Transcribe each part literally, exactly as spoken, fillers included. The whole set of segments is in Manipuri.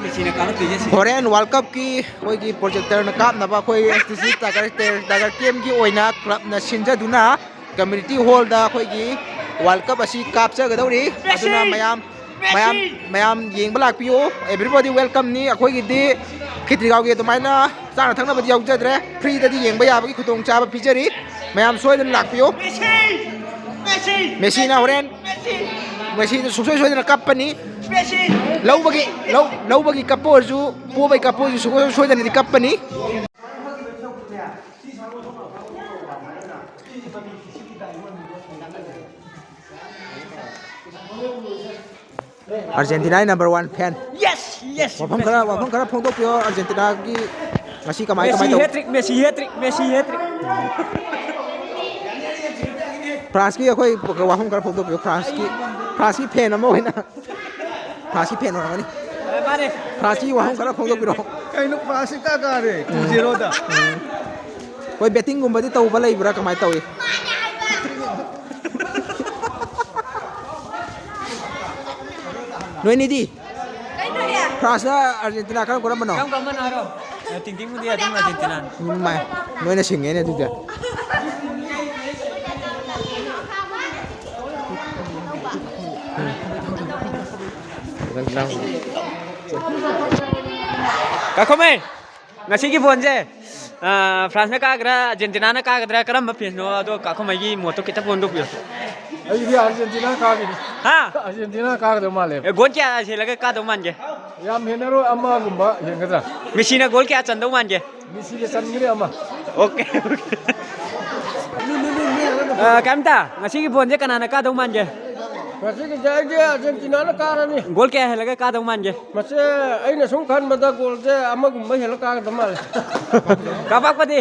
ꯍꯣꯔꯦꯟ ꯋꯥꯔꯜ ꯀꯞꯀꯤ ꯑꯩꯈꯣꯏꯒꯤ ꯄ꯭ꯔꯣꯖꯦꯛꯇꯔꯅ ꯀꯥꯞꯅꯕ ꯑꯩꯈꯣꯏ ꯑꯦꯁ ꯇꯤ ꯁꯤ ꯇꯥꯏꯒꯔ, ꯇꯥꯏꯒꯔ ꯀꯦꯝꯒꯤ ꯑꯣꯏꯅ ꯀ꯭ꯂꯕꯅ ꯁꯤꯟꯖꯗꯨꯅ ꯀꯝꯃ꯭ꯌꯨꯅꯤꯇꯤ ꯍꯣꯜꯗ ꯑꯩꯈꯣꯏꯒꯤ ꯋꯥꯔꯜ ꯀꯞ ꯑꯁꯤ ꯀꯥꯞꯆꯒꯗꯧꯔꯤ꯫ ꯑꯗꯨꯅ ꯃꯌꯥꯝ, ꯃꯌꯥꯝ, ꯃꯌꯥꯝ ꯌꯦꯡꯕ ꯂꯥꯛꯄꯤꯌꯨ꯫ Everybody welcome ꯅꯤ꯫ ꯑꯩꯈꯣꯏꯒꯤꯗꯤ ꯈꯦꯇ꯭ꯔꯤꯒꯥꯎꯒꯤ ꯑꯗꯨꯃꯥꯏꯅ ꯆꯥꯅ ꯊꯛꯅꯕꯗꯤ ꯌꯥꯎꯖꯗ꯭ꯔꯦ꯫ ꯐ꯭ꯔꯤꯗꯗꯤ ꯌꯦꯡꯕ ꯌꯥꯕꯒꯤ ꯈꯨꯗꯣꯡꯆꯥꯕ ꯄꯤꯖꯔꯤ꯫ ꯃꯌꯥꯝ ꯁꯣꯏꯗꯅ ꯂꯥꯛꯄꯤꯌꯨ꯫ ꯃꯦꯁꯤꯅ ꯍꯣꯔꯦꯟ, ꯃꯦꯁꯤꯗ ꯁꯨꯡꯁꯣꯏ ꯁꯣꯏꯗꯅ ꯀꯞꯄꯅꯤ꯫ ꯂꯧꯕꯒꯤ, ꯂꯧ-, ꯂꯧꯕꯒꯤ ꯀꯞꯄ ꯑꯣꯏꯔꯁꯨ, ꯄꯣꯕꯒꯤ ꯀꯞꯄ ꯑꯣꯏꯔꯁꯨ ꯁꯨꯡꯁꯣꯏ ꯁꯣꯏꯗꯅꯗꯤ ꯀꯞꯄꯅꯤ꯫ ꯑꯥꯔꯖꯦꯟꯇꯤꯅꯥꯒꯤ number one fan꯫ Yes, yes, ꯋꯥꯐꯝ ꯈꯔ, ꯋꯥꯐꯝ ꯈꯔ ꯐꯣꯡꯗꯣꯛꯄꯤꯌꯣ ꯑꯥꯔꯖꯦꯟꯇꯤꯅꯥꯒꯤ ꯉꯁꯤ ꯀꯃꯥꯏ, ꯃꯦꯁꯤ ꯀꯃꯥꯏ ꯇꯧ-, hat-trick, Messi hat-trick, Messi hat-trick. ꯐ꯭ꯔꯥꯟꯁꯀꯤ ꯑꯩꯈꯣꯏ ꯋꯥꯐꯝ ꯈꯔ ꯐꯣꯡꯗꯣꯛꯄꯤꯌꯨ꯫ ꯐ꯭ꯔꯥꯟꯁꯀꯤ, ꯐ꯭ꯔꯥꯟꯁꯀꯤ fan ꯑꯃ ꯑꯣꯏꯅ꯫ ꯐ꯭ꯔꯥꯟꯁꯀꯤ fan ꯑꯣꯏꯔꯝꯒꯅꯤ꯫ ꯑꯦ, ꯃꯥꯅꯦ꯫ ꯐ꯭ꯔꯥꯟꯁꯀꯤ ꯋꯥꯐꯝ ꯈꯔ ꯐꯣꯡꯗꯣꯛꯄꯤꯔꯛꯑꯣ꯫ ꯀꯩꯅꯣ, ꯐ꯭ꯔꯥꯟꯁꯁꯤ ꯏꯀꯥ ꯀꯥꯔꯦ, two zero ꯗ꯫ ꯎꯝ꯫ ꯑꯩꯈꯣꯏ betting ꯒꯨꯝꯕꯗꯤ ꯇꯧꯕ ꯂꯩꯕ꯭ꯔꯥ, ꯀꯃꯥꯏꯅ ꯇꯧꯏ? ꯅꯣꯏꯅꯤꯗꯤ? ꯀꯩꯅꯣꯅꯦ? ꯐ꯭ꯔꯥꯟꯁꯅ ꯑꯥꯔꯖꯦꯟꯇꯤꯅꯥ ꯀꯔꯝ ꯀꯔꯝꯕꯅꯣ? ꯀꯔꯝ ꯀꯔꯝꯕꯅꯣ ꯍꯥꯏꯔꯣ? ꯑꯦ, ꯇꯤꯡꯇꯤꯡꯕꯨꯗꯤ ꯑꯗꯨꯝ ꯑꯥꯔꯖꯦꯟꯇꯤꯅꯥꯅꯤ꯫ ꯏꯃꯥꯏ, ꯅꯣꯏꯅ ꯁꯤꯡꯉꯦꯅꯦ ꯑꯗꯨꯗꯤ꯫ ꯀꯥꯈꯣꯃꯩ, ꯉꯁꯤꯒꯤ ꯕꯣꯟꯁꯦ, ꯑꯥ, ꯐ꯭ꯔꯥꯟꯁꯅ ꯀꯥꯒꯗ꯭ꯔꯥ, ꯑꯥꯔꯖꯦꯟꯇꯤꯅꯥꯅ ꯀꯥꯒꯗ꯭ꯔꯥ, ꯀꯔꯝꯕ fan ꯅꯣ? ꯑꯗꯣ ꯀꯥꯈꯣꯃꯩꯒꯤ ꯃꯣꯠꯇꯣ ꯈꯤꯇ ꯐꯣꯡꯗꯣꯛꯄꯤꯌꯨ꯫ ꯑꯩꯗꯤ ꯑꯥꯔꯖꯦꯟꯇꯤꯅꯥ ꯀꯥꯒꯤꯅꯤ꯫ ꯍꯥ? ꯑꯥꯔꯖꯦꯟꯇꯤꯅꯥ ꯀꯥꯒꯗꯕ ꯃꯥꯜꯂꯦ꯫ ꯑꯦ, goal ꯀꯌꯥ ꯍꯦꯜꯂꯒ ꯀꯥꯗꯧ ꯃꯥꯟꯒꯦ? ꯌꯥꯝ ꯍꯦꯟꯅꯔꯣꯏ, ꯑꯃꯒꯨꯝꯕ ꯍꯦꯟꯒꯗ꯭ꯔꯥ? ꯃꯦꯁꯤꯅ goal ꯀꯌꯥ ꯆꯟꯗꯧ ꯃꯥꯟꯒꯦ? ꯃꯦꯁꯤꯒ ꯆꯟꯒꯅꯤ ꯑꯃ꯫ Okay, okay. ꯑ, ꯀꯩꯝꯇ, ꯉꯁꯤꯒꯤ ꯕꯣꯟꯁꯦ ꯀꯅꯥꯅ ꯀꯥꯗꯧ ꯃꯥꯟꯒꯦ? ꯉꯁꯤꯒꯤꯁꯦ ꯑꯩꯗꯤ ꯑꯥꯔꯖꯦꯟꯇꯤꯅꯥꯅ ꯀꯥꯔꯅꯤ꯫ Goal ꯀꯌꯥ ꯍꯦꯜꯂꯒ ꯀꯥꯗꯧ ꯃꯥꯟꯒꯦ? ꯃꯁꯦ ꯑꯩꯅ ꯁꯨꯝ ꯈꯟꯕꯗ goal ꯁꯦ ꯑꯃꯒꯨꯝꯕ ꯍꯦꯜꯂ ꯀꯥꯒꯗꯕ ꯃꯥꯜꯂꯦ꯫ ꯀꯥꯄꯛꯄꯗꯤ?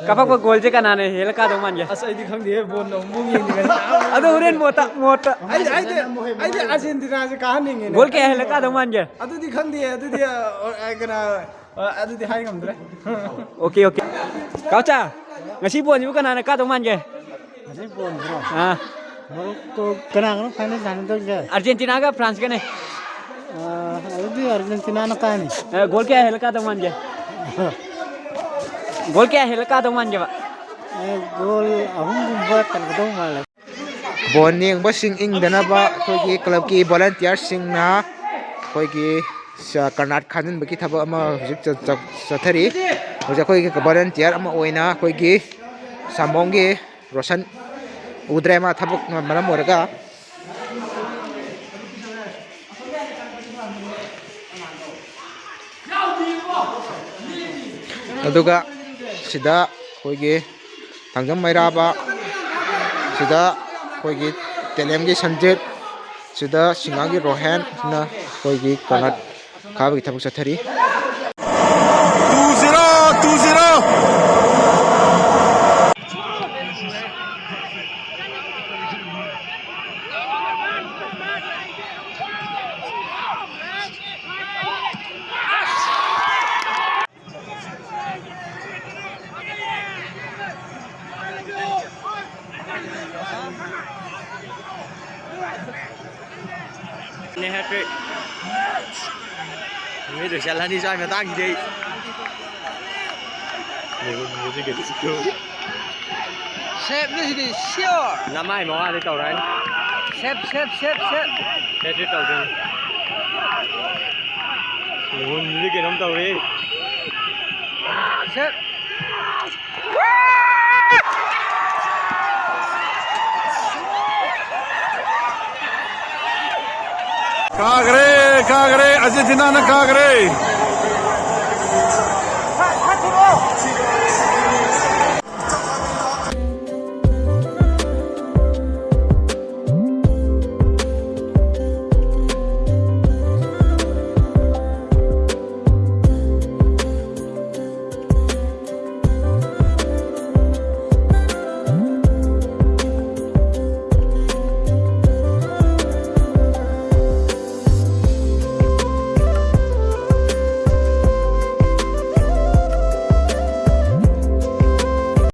ꯀꯥꯄꯛꯄ goal ꯁꯦ ꯀꯅꯥꯅ ꯍꯦꯜꯂ ꯀꯥꯗꯧ ꯃꯥꯟꯒꯦ? ꯑꯁ, ꯑꯩꯗꯤ ꯈꯪꯗꯦꯍꯦ, ꯕꯣꯜ ꯑꯃꯨꯛ ꯌꯦꯡꯗ꯭ꯔꯤꯉꯩꯗ꯫ ꯑꯗꯣ ꯍꯣꯔꯦꯟ ꯃꯣꯠꯇ, ꯃꯣꯠꯇ꯫ ꯑꯩꯗꯤ, ꯑꯩꯗꯤ, ꯑꯩꯗꯤ ꯑꯥꯔꯖꯦꯟꯇꯤꯅꯥꯁꯦ ꯀꯥꯍꯟꯅꯤꯡꯉꯦꯅꯦ꯫ Goal ꯀꯌꯥ ꯍꯦꯜꯂ ꯀꯥꯗꯧ ꯃꯥꯟꯒꯦ? ꯑꯗꯨꯗꯤ ꯈꯪꯗꯦ, ꯑꯗꯨꯗꯤ, ꯑ, ꯑ, ꯀꯩꯅꯣ, ꯑ, ꯑꯗꯨꯗꯤ ꯍꯥꯏ ꯉꯝꯗ꯭ꯔꯦ꯫ Okay, okay. ꯀꯥꯎꯆꯥ, ꯉꯁꯤ ꯕꯣꯜꯁꯤꯕꯨ ꯀꯅꯥꯅ ꯀꯥꯗꯧ ꯃꯥꯟꯒꯦ? ꯉꯁꯤ ꯕꯣꯜꯁꯤꯔꯣ? ꯑꯥ꯫ Morocco ꯀꯅꯥꯒꯅꯣ final ꯁꯥꯟꯅꯗꯣꯏꯁꯦ? ꯑꯥꯔꯖꯦꯟꯇꯤꯅꯥꯒ ꯐ꯭ꯔꯥꯟꯁꯀꯅꯦ꯫ ꯑꯥ, ꯑꯗꯨꯗꯤ ꯑꯥꯔꯖꯦꯟꯇꯤꯅꯥꯅ ꯀꯥꯅꯤ꯫ ꯑꯦ, ꯒꯣꯜ ꯀꯌꯥ ꯍꯦꯜꯂ ꯀꯥꯗꯧ ꯃꯥꯟꯒꯦ? ꯒꯣꯜ ꯀꯌꯥ ꯍꯦꯜꯂ ꯀꯥꯗꯧ ꯃꯥꯟꯒꯦꯕ? ꯑꯦ, ꯒꯣꯜ ꯑꯍꯨꯝꯒꯨꯝꯕ ꯆꯟꯒꯗꯧ ꯃꯥꯜꯂꯦ꯫ ꯕꯣꯜ ꯌꯦꯡꯕꯁꯤꯡ ꯏꯪꯗꯅꯕ ꯑꯩꯈꯣꯏꯒꯤ ꯀ꯭ꯂꯕꯀꯤ ꯚꯣꯂꯟꯇꯤꯌꯔꯁꯤꯡꯅ ꯑꯩꯈꯣꯏꯒꯤ ꯁ-, ꯀꯔꯅꯥꯠ ꯈꯥꯖꯤꯟꯕꯒꯤ ꯊꯕꯛ ꯑꯃ ꯍꯧꯖꯤꯛ ꯆ-, ꯆ-, ꯆꯠꯊꯔꯤ꯫ ꯍꯧꯖꯤꯛ ꯑꯩꯈꯣꯏꯒꯤ ꯚꯣꯂꯟꯇꯤꯌꯔ ꯑꯃ ꯑꯣꯏꯅ ꯑꯩꯈꯣꯏꯒꯤ ꯁꯥꯝꯕꯣꯝꯒꯤ ꯔꯣꯁꯟ ꯎꯗ꯭ꯔꯦ, ꯃꯥ ꯊꯕꯛꯅ ꯃꯔꯝ ꯑꯣꯏꯔꯒ꯫ ꯑꯗꯨꯒ ꯁꯤꯗ ꯑꯩꯈꯣꯏꯒꯤ ꯊꯥꯡꯖꯝ ꯃꯩꯔꯥꯕ, ꯁꯤꯗ ꯑꯩꯈꯣꯏꯒꯤ ꯇꯦꯂꯦꯝꯒꯤ ꯁꯟꯖꯤꯠ, ꯁꯤꯗ ꯁꯤꯡꯉꯥꯒꯤ ꯔꯣꯍꯦꯟꯅ ꯑꯩꯈꯣꯏꯒꯤ ꯀꯔꯅꯥꯠ ꯈꯥꯕꯒꯤ ꯊꯕꯛ ꯆꯠꯊꯔꯤ꯫ Two zero, two zero. ꯅꯦ ꯍꯦꯇ꯭ꯔꯤꯛ꯫ ꯅꯨꯃꯤꯠ ꯂꯣꯏꯁꯤꯜꯂꯅꯤ ꯁ꯭ꯋꯥꯏ ꯃꯇꯥꯡꯁꯤꯗꯤ ꯑꯩ꯫ ꯁꯦꯞꯅꯤ ꯁꯤꯗꯤ, sure꯫ ꯅꯃꯥꯏ ꯃꯋꯥꯗꯤ ꯇꯧꯔꯛꯑꯅꯤ꯫ ꯁꯦꯞ, ꯁꯦꯞ, ꯁꯦꯞ, ꯁꯦꯞ꯫ ꯍꯦꯇ꯭ꯔꯤꯛ ꯇꯧꯗꯣꯏꯅꯤ꯫ ꯃꯣꯍꯟꯁꯤꯗꯤ ꯀꯩꯅꯣꯝ ꯇꯧꯔꯦ꯫ ꯁꯦꯞ꯫ ꯀꯥꯈ꯭ꯔꯦ, ꯀꯥꯈ꯭ꯔꯦ, ꯑꯥꯔꯖꯦꯟꯇꯤꯅꯥꯅ ꯀꯥꯈ꯭ꯔꯦ꯫